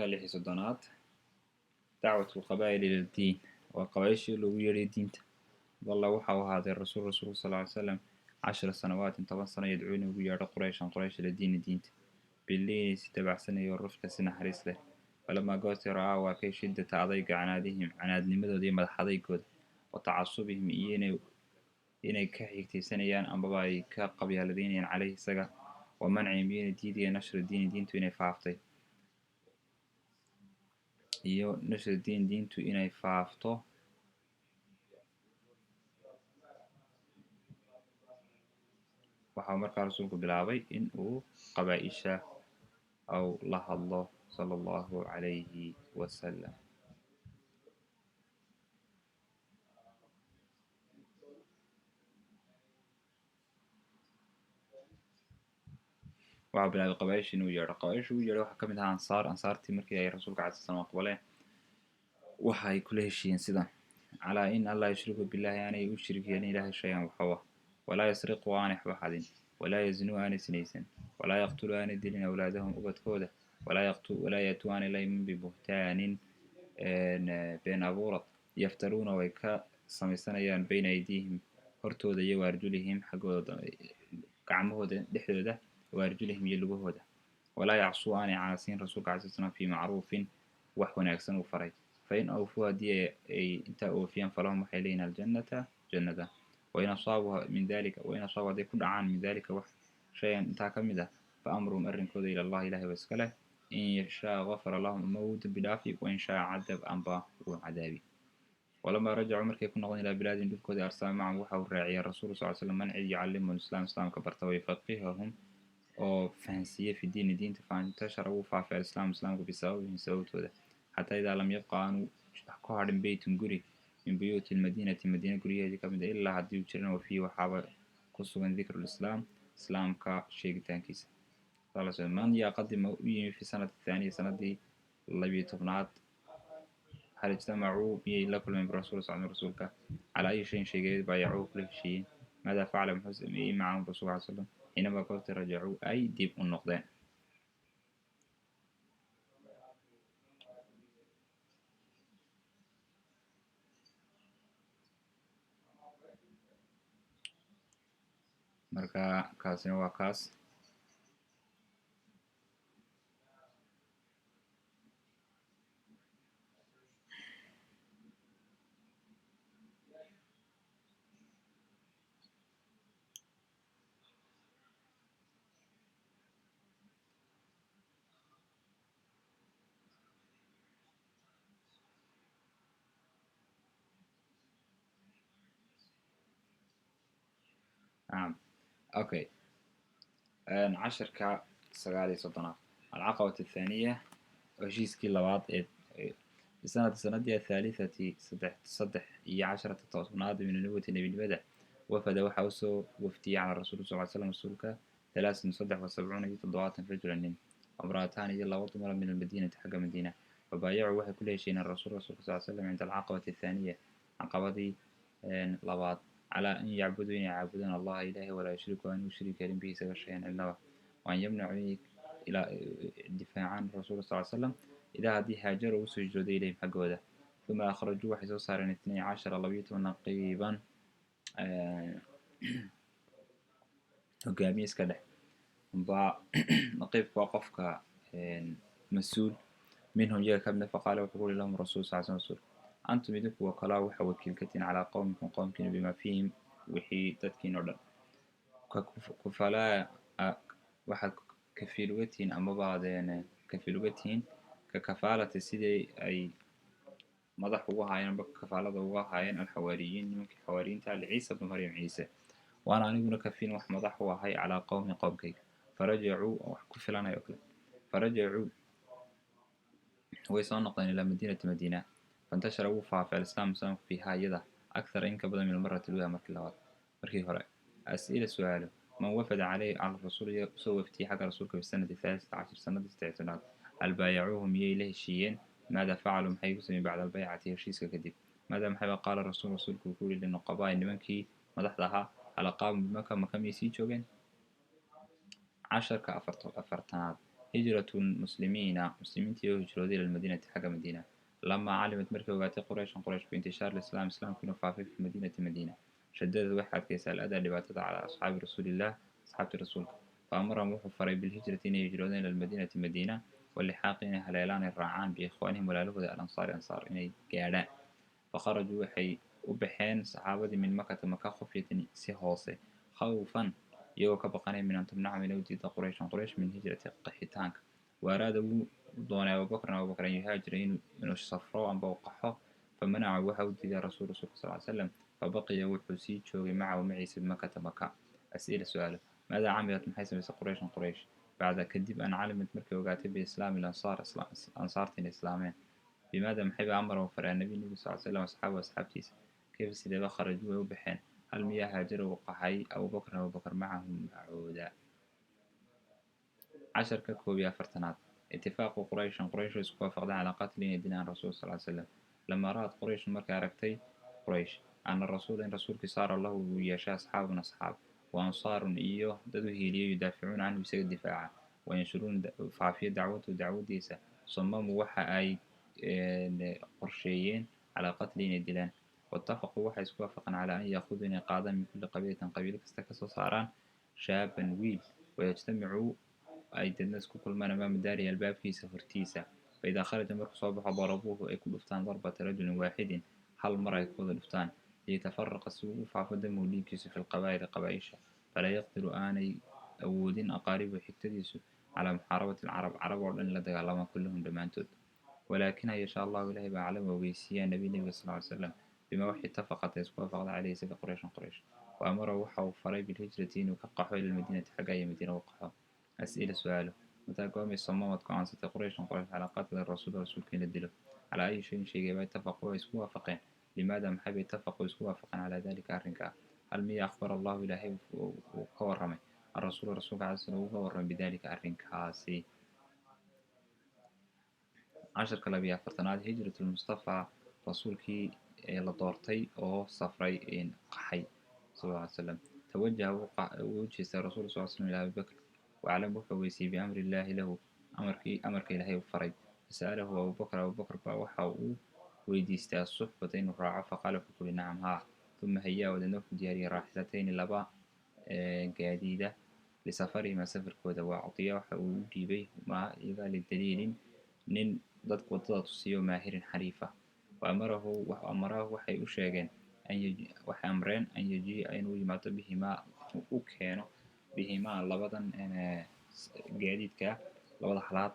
Casharka 36aad, dacwatu lqabaa'il ila ddiin, waa qabaa'ishii loogu yeedhay diinta. Dalla waxa uu ahaaday rasuul, rasuulku sal ly slam, 10 sanawaatin, 10 sano, yadcuuna ugu yeedho Qurayshan, Quraysh, ila diini, diinta, biliini, si dabacsanayo, rufka, si naxariis leh. Falamaa, goortii, ra'aa, waa kay, shiddata, adayga, canaadihim, canaadnimadooda iyo madax adaygooda, wa tacasubihim, iyo inay ka xigtaysanayaan ambaba ay ka qabyaaladaynayaan, caleyhi, isaga, wa mancihim, iyo inay diidayaan, nashra diini, diintu inay faaftay, iyo nashra diin, diintu inay faafto. Waxaa markaa rasuulku bilaabay in uu qabaa-isha aw la hadlo, sala allahu calayhi wasalam. Waxaa bilaabay qabaaisha inuu yeedho. Qabaaisha uu yeedho waxaa kamid ahaa Ansaar. Ansaartii markii ay rasuulka alay slam aqbaleen, waxa ay kula heshiiyeen sidan: calaa in allaa yushriku billahi, aanay u shirik yeelin Ilahay, shay-an, waxba, walaa yasriqu, aanay waxba xadin, walaa yaznuu, aanay sinaysan, walaa yaqtulu, aanay dilin, awlaadahum, ubadkooda, walaa yaatuu, aanay la iman, bibuhtaanin, been abuurad, yaftaruuna, way ka samaysanayaan, bayna aydiihim, hortooda, iyo waarjulihim, xaggooda, gacmahooda dhexdooda, waarjulihim, iyo lugahooda, walaa yacsuu, aanay caasiin rasuulka alay sl slam, fii macruufin, wax wanaagsan uu faray. Fain awfuu, haddii ay intaa oofiyaan, falahum, waxay leeyihin, aljannata, jannada. Wain asaabuu min dalika, wain asaabuu, hadday ku dhacaan, min dalika, wax, shayan, intaa ka mid ah, fa amruhum, arrinkooda, ila Allah, ilahay ba iska leh. In yashaa gafara lahum, ama wuu dembi dhaafi, wain shaa cadab, amba wuu cadaabi. Walamaa rajacuu, markay ku noqdeen, ilaa bilaadin, dhulkoodii, arsala macahum, waxa uu raaciyay rasuulu sal slam, man, cid, yucallimuhum islaam, islaamka barta, wayfaqihahum, oo fahansiiye, fi diini, diinta. Faintashara, wuu faafay, alislaam, islaamku, bisababihim, sababtooda, xataa idaa lam yabqa, aanu ku hadhin, beytun, guri, min buyuuti lmadiinati, madiina guryaheedii ka mid a, ilaa haddii uu jirana, wa fiihi, waxaaba ku sugan, dikru lislaam, islaamka sheegitaankiisa. Man yaa qadima, u yimi, fi sanati thaaniya, sanadii 12aad? Hal ijtamacuu, miyay la kulmeen, birasuul sal, rasuulka? Calaa ayi shayin, sheegeed, baayacuu, kula heshiiyeen? Maadaa facala, muxuu sameeyey, macahum rasulka al slam, xiinamaa, goortii, rajacuu, ay dib u noqdeen? Marka kaasina waa kaas. Nacam, okay. Casharka 39aad, alcaqabat athaaniya, heshiiskii labaad ee bisanati, sanadii, athaalithati, 13 tobnaad, min nubuwati, nebinimada, wafada, waxaa usoo wafdiyey, cala rasuul sal ly slam, rasuulka, halaasun, 73, rajulan, nin, wamra'ataan, iyo laba dumara, min almadiinati, xagga Madiina. Wabaayacuu, waxay kula heshiiyeen, rasuul, rasuulka sal slam, cinda alcaqabati athaaniya, caqabadii labaad, calaa an yacbuduu, inay caabudaan, allaha, ilahay, walaa yushriku, aan u shariik helin, bihi, isaga, shayan, cidnaba, waan yamnacu, inay difaacaan rasuulka sal slam, idaa, haddii, haajara, usoo hijrooday, ilayhim, xaggooda. Uma akhrajuu, waxay soo saareen, 12, 12 naqiiban, hogaamiye iska dhex ba. Naqiibka waa qofka mas-uul, minhum, iyaga kamida. Faqaala, wuxuu ku uri, lahum rasul sal sl, rasuul, antum, idinku, wakalaa, waxa wakiil ka tihin, calaa qowmikum, qowmkiina, bima fiihim, wixii dadkiin oo dhan, kufalaa, waxaad kafiil uga tihiin, amabaadeen kafiil uga tihiin, ka kafaalati, sidii ay madax ugu ahaayeen amba kafaalada uga ahaayeen, alxawaariyiin, nimankii xawaariyiinta, liciisa bnu Maryam, Ciise. Waana aniguna kafiin, wax madax u ahay, calaa qowmi, qowmkayga. Farajacuu, wax ku filanay oo kale. Farajacuu, way soo noqdeen, ilaa madiinati, Madiina. Fantashara, wuu faafay, alislaam, islaamku, fiihaa, iyada, akthara, in ka badan, min almarati lula, markii labaad, markii hore. As'ila, su-aalo: man wafada caleyhi, cala rasuul, usoo waftiyey xagga rasuulka, fi sanati 13, sanadii 13aad? Hal baayacuuhu, miyay la heshiiyeen? Maada facaluu, maxay ku sameeyeen, bacda albaycati, heshiiska kadib? Maada, maxayba, qaala rasuul, rasuulku uu ku yihi, linuqabaa'i, nimankii madaxda ahaa? Hal aqaamu bimaka, maka miyay sii joogeen? Casharka 40aad. Hijratu lmuslimiina, muslimiintii oo hijrooday, ila lmadiinati, xagga Madiina. Lamaa calimat, markay ogaatay, Qurayshan, Quraysh, biintishaar lislaam, islaamku inuu faafay, fi madiinati, Madiina, shadadad, waxay adkaysaa, aladaa, dhibaatada, calaa asxaabi rasuulillah, asxaabtii rasuulka. Fa amarahum, wuxuu faray, bilhijrati, inay hijroodeen, ila lmadiinati, Madiina, walixaaqi, inay haleelaan, ay raacaan, biikhwaanihim, walaalahooda, alansaari, ansaar inay gaadhaan. Fakharajuu, waxay u baxeen saxaabadii, min Makata, Maka, khufyatan, si hoose, khawfan, iyagoo ka baqanaya, min an tumnacum, inay u diida, Qurayshan, Quraysh, min hijrati, qaxitaanka. Waaraada, wuu doonay, Abubakrin, Abubakr, an yuhaajira, inuu safro amba u qaxo. Famanaca, waxa u diiday, rasuul, rasuulka, sal ly slam. Fabaqiya, wuxuu sii joogay, macahu, maciisa, bimakata, Maka. As'ila, su-aalo. Maadaa camilat, maxay samaysay, Qurayshan, Quraysh, bacda, kadib, an calimat, markay ogaatay, biislaami lansaar, ansaarta inay islaameen? Bimaada, maxayba, amara, uu faray, annabi, nebigu, sal slam, asxaabu, asxaabtiisa? Kayfa, sideeba, kharajuu, way u baxeen? Hal, miyaa, haajara, uu qaxay, Abubakrin, Abubakar, macahum, macooda? Casharka 41aad. Itifaaqu Qurayshan, Quraysh oo isku waafaqdeen, calaa qatli, inay dilaan, rasuul sal slam. Lamaa ra'at Qurayshun, markay aragtay Quraysh, ana rasuula, in rasuulkii, saara lahu, uu yeeshay, asxaabun, asxaab, wa ansaarun, iyo dad u hiiliyay, yudaaficuuna canhu, isaga difaaca, wayanshuruuna, faafiya, dacwatahu, dacwadiisa, samamuu, waxa ay qorsheeyeen, calaa qatli, inay dilaan. Waitafaquu, waxay isku waafaqeen, calaa an yaakuduu, inay qaadaan, min kulli qabiilatin, qabiilo kasta kasoo saaraan, shaaban, wiil, wayajtamicuu, ay dadna isku kulmaan, amaama daarihi, albaabkiisa hortiisa. Faidaa kharaja, markuu soo baxo, darabuuhu, ay ku dhuftaan, darbata rajulin waaxidin, hal mar ay ku wada dhuftaan, liyatafaraqa, si uu u faafo, damuhu, dhiiggiisu, fi lqabaa'ili, qabaaisha, falaa yaqdiru, aanay awoodin, aqaaribu, xigtadiisu, calaa muxaarabati alcarab, carab oo dhan in la dagaalamaan, kulluhum, dhammaantood. Walaakin ha yeeshe, Allahu, ilahay baa, aclama, ogeysiiyaa, nabi, nebiga, sal ly slam, bima, waxay, itafaqat, ay isku waafaqda, caleyhi, isaga, Qurayshan, Quraysh. Wa amara, waxa uu faray, bilhijrati, inuu ka qaxo, ila lmadiinati, xagga iyo Madiina u qaxo. As'ila, su-aalo. Mataa, goormay, samamad, go-aansatay, Qurayshan, Quraysh, calaa qatli rasuul, rasuulka in la dilo? Calaa ayi shayin, sheegay, ba, itafaquu, ay isku waafaqeen? Limaada, maxay bay, itafaquu, isku waafaqeen, calaa dalika, arrinkaa? Hal, miya, akhbara Allahu, ilaahay uu ka warramay, arasuula, rasuulka, alay slam, uga warramay, bidalika, arrinkaasi? Casharka 42aad. Hijrat lmustafaa, rasuulkii ee la doortay oo safray, qaxay, sal ly slam. Tawajaha, wuu jeestay, rasul sal slam, ila Abibakr, waclam, wuxuu ogeysiiyey, biamri illaahi lahu, amarkii, amarka Ilaahay u faray. Fasa'alahu Abubakr, Abubakr baa waxa uu weydiistay, asuxbata, inuu raaco. Faqaala, wuxuu kuhi, nacam, haa. Uma hayaa, wadeedna wuxuu diyaariyey, raaxilatayni, laba gaadiida, lisafarihima, safarkooda. Wa actiya, waxa uu u dhiibay, maa, iyaga, lidaliilin, nin dadka waddada tusiyo, maahirin, xariifa. Wa amarahu, amarahu, waxay u sheegeen, waxay amreen, an yajii'a, inuu yimaado, bihimaa, u keeno, bihimaa, labadan gaadiidka, labada halaad,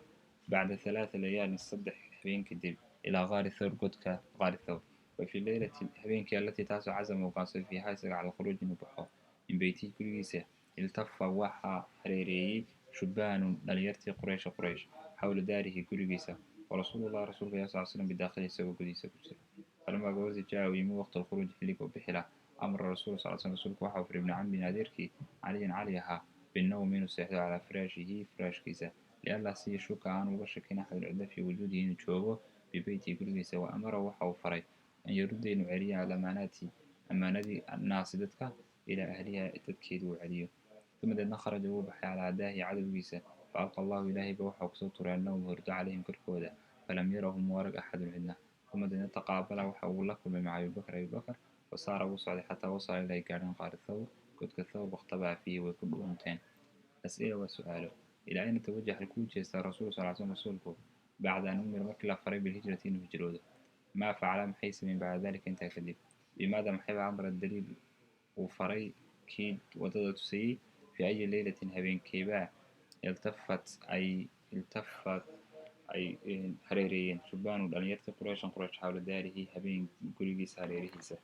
bacda halaatha layaalin, 3 habeen kadib, ilaa qaari Thawr, godka qaari Thawr. Wa fi leylati, habeenkii, allatii, taasoo, cazama, uu go'aansaday, fiihaa, isaga, cala alkhuruuj, inuu baxo, min beytihi, gurigiisa, iltafa, waxaa hareereeyey, shubaanun, dhalinyartii, Quraysha, Quraysh, xawla daarihi, gurigiisa, warasuulullahi, rasuulka ilah sal slam, bidakhilihi, isagoo gudihiisa ku jira. Falamaa, goortii, jaa, uu yimi, waqti alkhuruuj, xilliga u bixi lah, amara rasuul sal slam, rasuulku waxa uu faray, ibna cammin, adeerkii, Caliyan, Cali ahaa, binowm, inuu seexdo, calaa firaashihi, firaashkiisa, lianlaa, si yashuka, aan uga shakin, axadun, cidla, fii wujuudihi, inuu joogo, bibeytihi, gurigiisa. Wa amara, waxa uu faray, an yarudda, inuu celiyo, alamaanaati, amaanadii, annaasi, dadka, ilaa ahliha, dadkeedu uu celiyo. Uma, deedna, kharaja, wuu baxay, calaa cadaahi, cadowgiisa. Fa alqa Allahu, ilaahayba waxau kusoo turay, annahum, hurdo, calayhim, korkooda. Falam yarahum, warag, axadun, cidna. Uma, deedna, taqaabala, waxa uu la kulmay, maca Abibakr, Abibakar. Wasaara, wuu socday, xataa wasala, ilaa ay gaadheen, qaari Thawr, godka Thawr. Wakhtabaa fiihi, way ku dhuunteen. As'ila, waa su-aalo. Ilaa ayna tawajaha, halkuu jeestaa, rasuul sal slam, rasuulku, bacda an umira, markii la faray, bilhijrati, inuu hijroodo? Maa facala, maxay sameeyeen, bacda dalika, intaa kadib? Bimaada, maxayba, amra daliil, uu faray kii waddada tusayey? Fi ayi leylatin, habeenkeebaa, iltafat ay, iltafat, ay hareereeyeen, shubaanu, dhalinyartii, Qurayshan, Quraysh, xawla daarihi, habeen, gurigiisa hareerihiisa?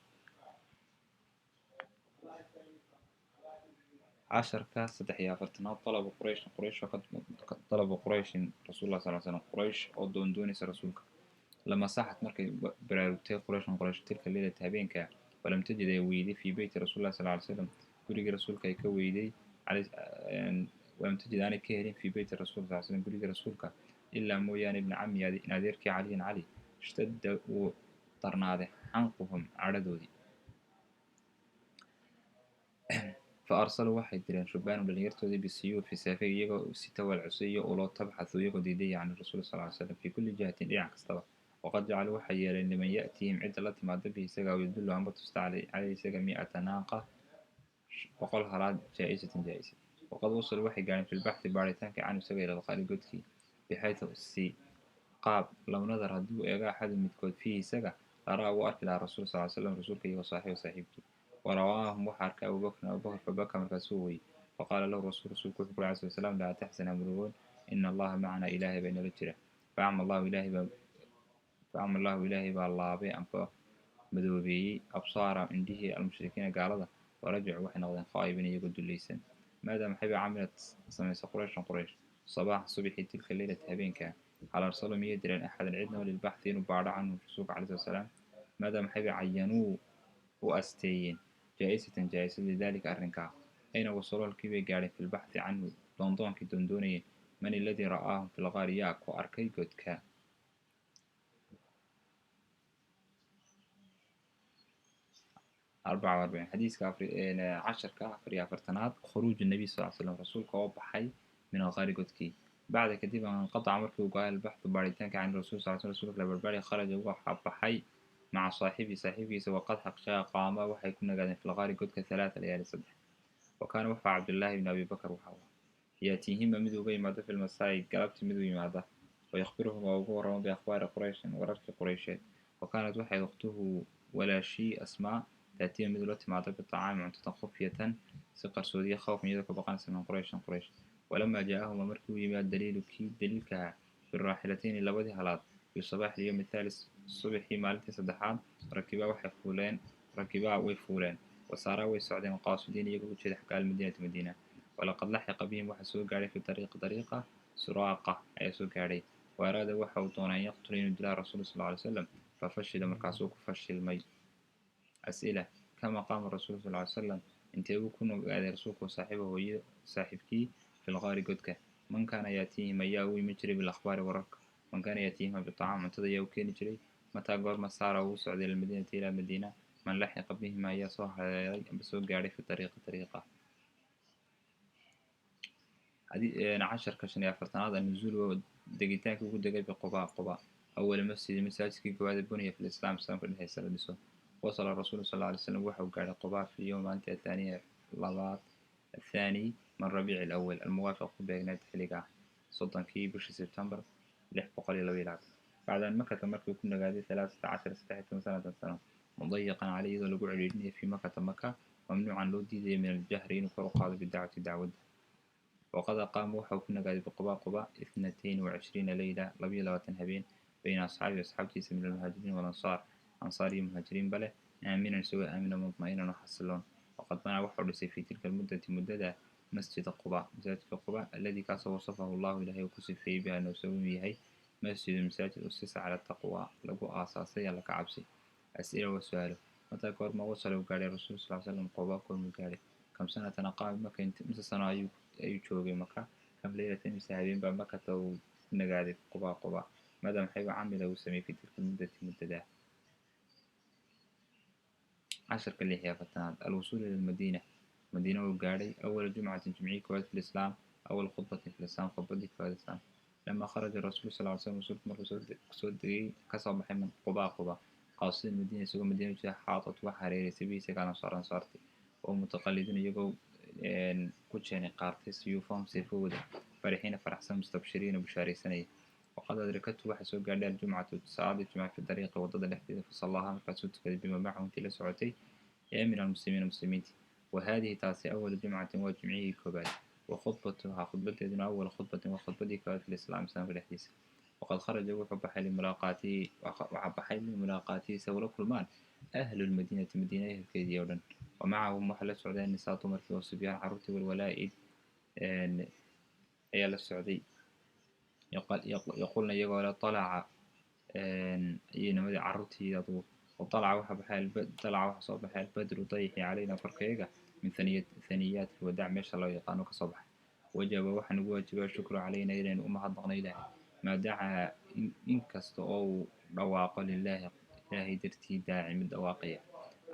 Casharka 43aad. Dalabu Qurayshin, Quraysh oo ka, dalabu Qurayshin rasuul lah sal slam, Quraysh oo doondoonaysa rasuulka. Lama saxad, markay baraarugtay, Qurayshan, Quraysh, tilka leylata, habeenka, walam tajid, ay weyday, fii beyti rasuul lah sal ly slam, gurigii rasuulka ay ka weyday, walam tajid, aanay ka helin, fii beyti rasul sal slam, gurigii rasuulka, ilaa, mooyaane, ibna cami, adeerkii, Caliyan, Cali, ishtadda, wuu darnaaday, xanquhum, cadhadoodii. Fa arsaluu waxay direen shubaanu dhalinyartoodii bisiyuufi seefay iyagoo sita walcusi iyo ulo tabxathu iyagoo diidaya can rasuul sal ly slam fii kulli jihatin dhinac kastaba. Waqad jacaluu waxay yeeleen liman ya'tiihim cidda la timaada bihi isaga aw yadullu amba tusta caleyhi isaga 100 naaqa 100 halaad jaa-isatan jaa-isa. Waqad wasaluu waxay gaadheen fi lbaxthi baaritaanka canhu isaga ila alqaali godkii bixaytu si qaab low nadar haddii uu eego axadu midkood fiihi isaga laraa uu arki lahaa rasuul sal slam rasuulka iyo saaxibu saaxiibkii. Warawaahum waxaa arkay Abubakrin Abubakr fabaka markaasuu weyey. Faqaala lahu rasuul rasuulku wuxuu kuri alai slam laa taxzan ha murugoon ina allaha macanaa ilaahay baa inala jira. Facama allahu ilaahay baa facama allahu ilaahay baa laabay amba madoobeeyey absaara indhihii almushrikiina gaalada warajacuu waxay noqdeen khaa'ibiin iyagoo dulaysan. Maada maxay baa camilat samaysay qurayshan quraysh sabaax subixii tilka leylata habeenka? Hal arsaluu miyay direen axadan cidnaba lilbaxthi inuu baadho canhu rasuulka calai slat salaam? Maada maxay bay cayanuu u asteeyeen jaa-isatan jaa-isa lidaalika arrinkaa? Ayna wasaluu halkii bay gaadheen fi lbaxthi canhu doondoonkii doondoonayeen? Man aladii ra'aahum fi lqaari yaa ku arkay godka? 44 xadiiska casharka 44aad khuruuju nabiy sal ly slam rasuulka oo baxay min alqaari godkii. Bacda kadib an inqataca markii uu go-ay albaxthu baaritaanka can rasul sal sl rsulka la barbaari kharaja waxaa baxay maca saaxibii saaxiibkiisa waqad xaqshaa qaama waxay ku nagaadeen fi lqaari godka 3 layaali 3. Wa kaana wuxuu Cabdullaahi bni Abi Bakr waxa yaatiihima mid uga yimaado fi lmasaa'i galabtii mid u yimaada wayakhbiruhum oo ugu warramo biakhbaari qurayshin wararkii quraysheed. Wa kaanat waxay ukhtuhu walaashii Asmaa taatiya mid ula timaado biطacaami cuntada khufyatan si qarsoodiya khawfan iyadoo ka baqanaysa min qurayshin quraysh. Walamaa jaa-ahuma markii uu yimaad daliilu kii daliilkaha biraaxilatayni labadii halaad fi sabaaxi lyowmi thalis subaxii maalintii saddexaad rakibaa waxay fuuleen rakibaa way fuuleen wasaaraa way socdeen qaasidiin iyagoo u jeeda xagga almadiinati madiina. Walaqad laxiqa bihim waxaa soo gaadhay fi dariiqi dariiqa Suraaqa ayaa soo gaadhay. Wa araada waxa uu doonay an yaqtula inuu dilaa rasuul sal ly slam fafashila markaasuu ku fashilmay. As'ila kama qaama rasuul sal ly slam intee buu ku nogaaday rasuulku saaxiiba hooyo saaxiibkii fi lqaari godka? Man kaana yaatiihim ayaa u iman jiray bilakhbaari wararka? Man kaana yaatiihima biطacaam cuntada ayaa u keeni jiray? Mataa goorma saara uu socday ilmadiinati ilaa madiina? Man laxiqa bihima ayaa soo haleelay amba soo gaadhay fi dariiqi dariiqa? Casharka 45aad annuzuul waa degitaanka ugu degay biquba quba awala masjidi masaajidkii koowaad ee buniya fi lislaam islaamka dhexdiisa la dhiso. Wasala rasuulu sal ly slam waxa uu gaadhay Quba fi yowm maalintii athaaniya labaad athaani min rabiici alawal almuwaafiq ku beegneed xilliga 30kii bishii Sebtembar 622. Bacda an makata markii ku nagaaday 13 13 sanatan sano mudayiqan caley iyadoo lagu celiirinaya fii makata maka mamnuucan loo diidaya min aljahri inuu kor u qaado bidacwati dacwadda. Waqad aqaama waxa uu ku nagaaday biquba quba 22 leyla 22 habeen bayna asxaabihi asxaabtiisa min almuhaajiriin walansaar ansaar iyo muhaajiriinba leh aaminan isagoo aamina mudma'inan oo xasiloon. Waqad banaa waxau dhisay fii tilka almuddati muddada masjida Quba masaajidka Quba alladii kaasoo wasafahu allahu ilahay uu ku sifeeyey biha anuu isagu inuu yahay masjidu masaajid usisa cala taqwa lagu aasaasay alla ka cabsi. As'ila wa su-aalo mataa goorma wasala uu gaadhay rasuul sal slam Quba? Goormuu gaadhay? Kam sanatan aqaama maka mise sano ayuu joogay maka? Kam leylatan mise habeen baa makata uu ku nagaaday Quba quba? Maada maxayba camila uu sameeyey fi tilka muddati muddadaa? Casharka 46aad alwusuul ila almadiina madiina uu gaadhay. Awala jumcatin jumcii koowaad fi lislaam awal khudbatin fi lislaam khudbadii koowaad islaam. Lama kharaja rasuul sal ly slam rasuulku markuu soo degay kasoo baxay min Quba quba qaasida madiina isagoo madiina ujeeda xaatat waxa hareereysay bihi isaga alansaar ansaarti oo mutaqalidiin iyagoo ku jeenay qaartay siyuufahum seefahooda farixiina faraxsan mustabshiriina bushaaraysanaya. Waqad adrakathu waxay soo gaadhay aljumcatu salaadii jumca fi dariiqi waddada dhexdeeda fasallaha markaasuu tukaday bima macahu intii la socotay ee min almuslimiina muslimiinti. Wa haadihi taasi awalu jumcatin waa jumcihii koobaad wa khudbatuhaa khudbadeeduna awala khudbatin waa khudbadii koobaad fi lislaam islaamka dhexdiisa. Waqad kharaja wuxuu baxay limulaaqaatihi waxaa baxay limulaaqaatihi si ula kulmaan ahlu lmadiinati madiina ehelkeedii oo dhan. Wa macahum waxaa la socday annisaa dumarkii oo sibyaan carruurtii walwalaa'id ayaa la socday. Yaqulna iyagoo le talaca ayay carruurtii adugu watalaca waxa baxay talaca waxa soo baxay albadru dayixi calayna korkayaga min thaniyaat alwadaac meesha loo yaqaano kasoo baxay. Wajaba waxaa nagu waajibay ashukru calayna inaynu u mahadnaqno ilaahay maa dacaa inkasta oo uu dhawaaqo lilaahi ilaahay dartii daaci mid dhawaaqaya.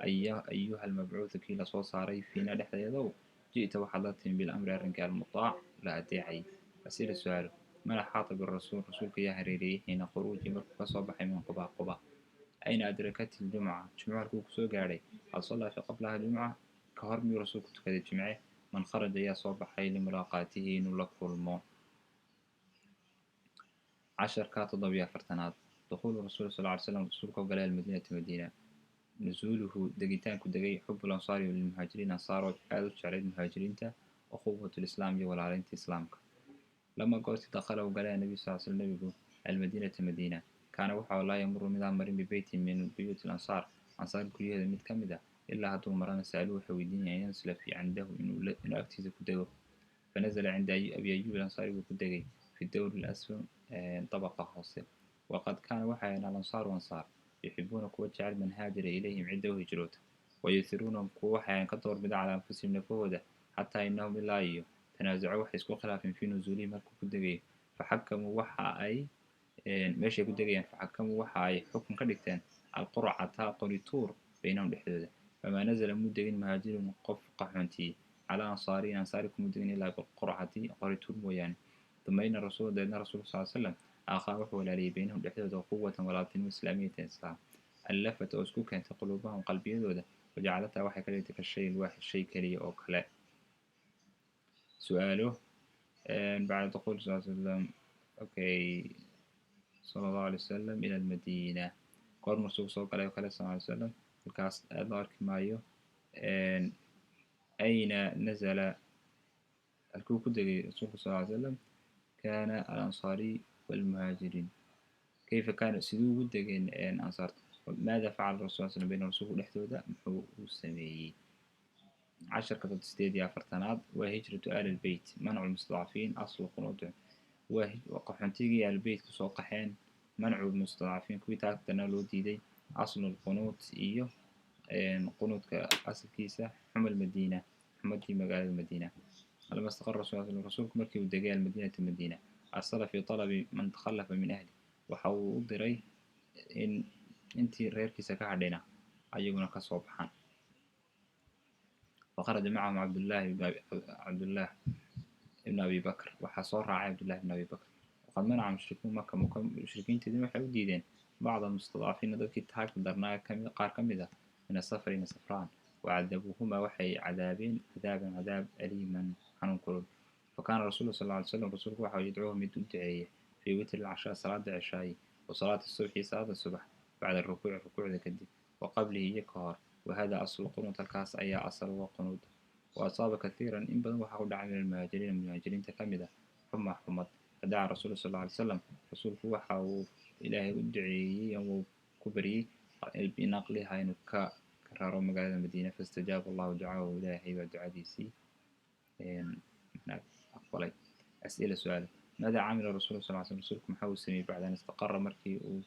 Ayuha almabcuuthu kii lasoo saaray fiina dhexdeedow Ji'ta waxaad la timi bilamri arrinka almutaac la adeecay. As'ila su-aalo. Man axaata birasuul rasuulka yaa hareereeyey xiina khuruuji markuu kasoo baxay min Quba Quba? Ayna adrakat iljumca jumco halkuu kusoo gaadhay? Hal sallaa fi qablaha jumca ka hor miyuu rasuulku tukaday jimce? Man kharaja ayaa soo baxay limulaaqaatihi inuu la kulmo? Casharka 47aad. Dukhuulu rasuul sal ly slam rasuulka oo galay almadiinata madiina. Nusuuluhu degitaanku degay. Xub lansaari lilmuhaajiriin ansaar oo aada u jeclayd muhaajiriinta. Ukhuwat lislaam iyo walaaleynta islaamka. Lama goorti dakhala uu galay nabiyu sal slam nebigu almadiinata madiina kaana waxa laa yamuru midaan marin bibeytin min buyuuti lansaar ansaar guryaheeda mid ka mid ah ilaa hadduu marana sa'aluhu waxay weydiinayaan yansila fi cindahu inuu agtiisa ku dego. Fanazala cinda abi ayub alansaari buu ku degay fi dowri lasfal dabaqa hoose. Waqad kaana waxay ahayn alansaaru ansaar yuxibuuna kuwa jecel man haajara ilayhim cidda u hijroota wayuhiruunahum kuwa waxay ahayn ka doorbida calaa anfusihim nafahooda xataa inahum ilaa iyo tanaasaco waxay isku khilaafeen fii nusuulihim halkuu ku degayo faxakamuu waxa ay meeshay ku degayaan faxakamuu waxa ay xukun ka dhigteen alqurcata qorituur baynahum dhexdooda. Famaa nazala muu degin muhaajirun qof qaxoontiyey calaa ansaariyin ansaari kumuu degin ilaa bilqurcati qorituur mooyaane. Uma ina rasuula deedna rasuulka sal slam aakhaa wuxuu walaaliyey baynahum dhexdooda quwatan walaaltinimo islaamiyatan islaam allafat oo isku keentay quluubahum qalbiyadooda wajacalataa waxay ka dhigtay ka shay waaxid shay keliya oo kale. Su-aalo. Bacda dukhul sal slam okay sala allahu alay wasalam ila almadiina goorma rasuulku soo galay oo kale sal alay salam halkaas aada loo arki maayo. Ayna nazala halkuu ku degay rasuulku sal ly slam? Kana alansaariy walmuhaajiriin kayfa kaana siduu ugu degeen ansaarta? Maada facala rasul sl bayna rasuulku dhexdooda muxuu u sameeyey? Casharka 48aad waa hijratu aali lbeyt mancu lmustadcafiin aslu qunuut waa qaxoontigii aalbeyt kusoo qaxeen mancu lmustadcafiin kuwii taagtana loo diiday aslu lqunuut iyo qunuudka asalkiisa xuma almadiina xumadii magaalada madiina. Lama istaqara rasul rasuulku markii uu degay almadiinata madiina arsala fi talabi man takhalafa min ahli waxa uu u diray in intii reerkiisa ka hadhayna ayaguna kasoo baxaan. Faqaraja macahum cabdullahi cabdullah ibn abi bakr waxaa soo raacay cabdullahi ibn abi bakr. Waqad manaca mushrikuun maka mushrikiinteedina waxay u diideen bacda almustadcafiina dadkii taagta darnaa kami qaar ka mid ah min asafari min safraan wacadabuuhuma waxay cadaabeen cadaaban cadaab aliiman xanuun kulul. Fakaana rasuulu sal ly slam rasuulku waxa yadcuuhu mid u duceeya fii witri alcashaa salaada ceshaayi wa salaati subxi salaada subax bacda rukuuci rukuucda kadib wa qablihi iyo ka hor. Wahada aslu qunuud halkaas ayaa asal uga qunuud. Wa asaaba kathiiran in badan waxaa ku dhacay min almuhaajiriina muhaajiriinta ka mid ah xuma xumad. Fadaca rasuulu sal ly slam rasuulku waxa uu ilaahay u duceeyey ama uu ku baryey binaqliha inuu ka raro magaalada madiina. Fastajaaba allahu ducaahu ilaahay baa ducadiisii aqbalay. As'ila su-aal. Maada camila rasul sal slam rasuulku maxaa uu sameeyey bacda an istaqara markii uu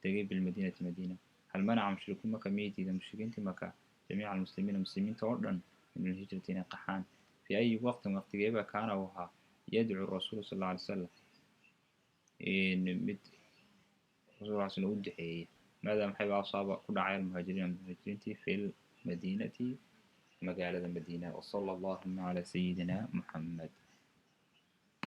degay bilmadiinati madiina? Hal manaca mushrikuun maka miyay diidan mushrikiintii maka jamiica almuslimiina muslimiinta oo dhan min alhijrati inay qaxaan? Fi ayi waqtin waqtigeeba kaana uu ahaa yadcuu rasuulu sal alla alay salam mid rasul slam u duceeyey? Maada maxay asaaba ku dhacay almuhaajiriina muhaajiriintii fi lmadiinati magaalada madiina? Wasala allahuma calaa sayidina muxamed.